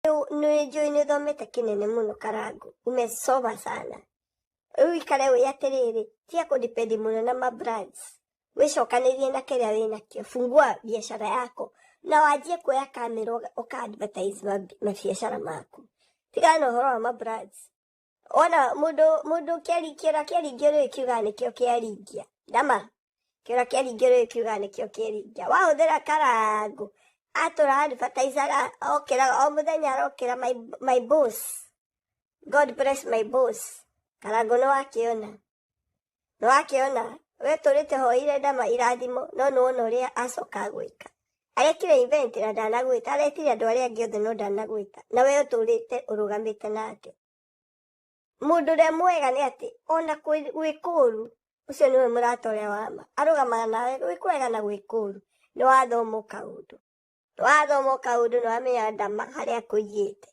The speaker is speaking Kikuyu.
Nĩ njũĩ nĩ ũthomete kĩnene mũno Karangu, umesoma sana. Rĩu ikare wĩ atĩrĩrĩ, tiga kũdipendi mũno na ma brands. Wĩcokanĩrie na kĩrĩa wĩnakĩo, fungua biashara yako na wanjie kuoya kamera ũka advertise mabiacara maku. Tigana na ũhoro wa ma brands. Wona mũndũ mũndũ kĩara kĩaringio rĩu kiugaga nĩkĩo kĩaringia. Ndama kĩara kĩaringio rĩu kiugaga nĩkĩo kĩaringia. Wahũthĩra Karangu atũra advertisaga okĩra o mũthenya arokĩra my boss. God bless my boss. Karangu nĩ wakĩona. Nĩ wakĩona we tũrĩte hoire ndama irathimo no nĩ wona ũrĩa acoka gwĩka. Arekire event na ndanagwĩta, aretire andũ arĩa angĩ othe no ndanagwĩta. Na we ũtũrĩte ũrũgamĩte nake. Mũndũ ũrĩa mwega nĩ atĩ ona gwĩ kũũru ũcio nĩwe mũrata ũrĩa wa ma. Arũgamaga nawe gwĩ kwega na gwĩ kũũru. Nĩ wathoma kaũndũ. Nĩ wathoma kaũndũ nĩ wamenya ndama harĩa akũigĩte.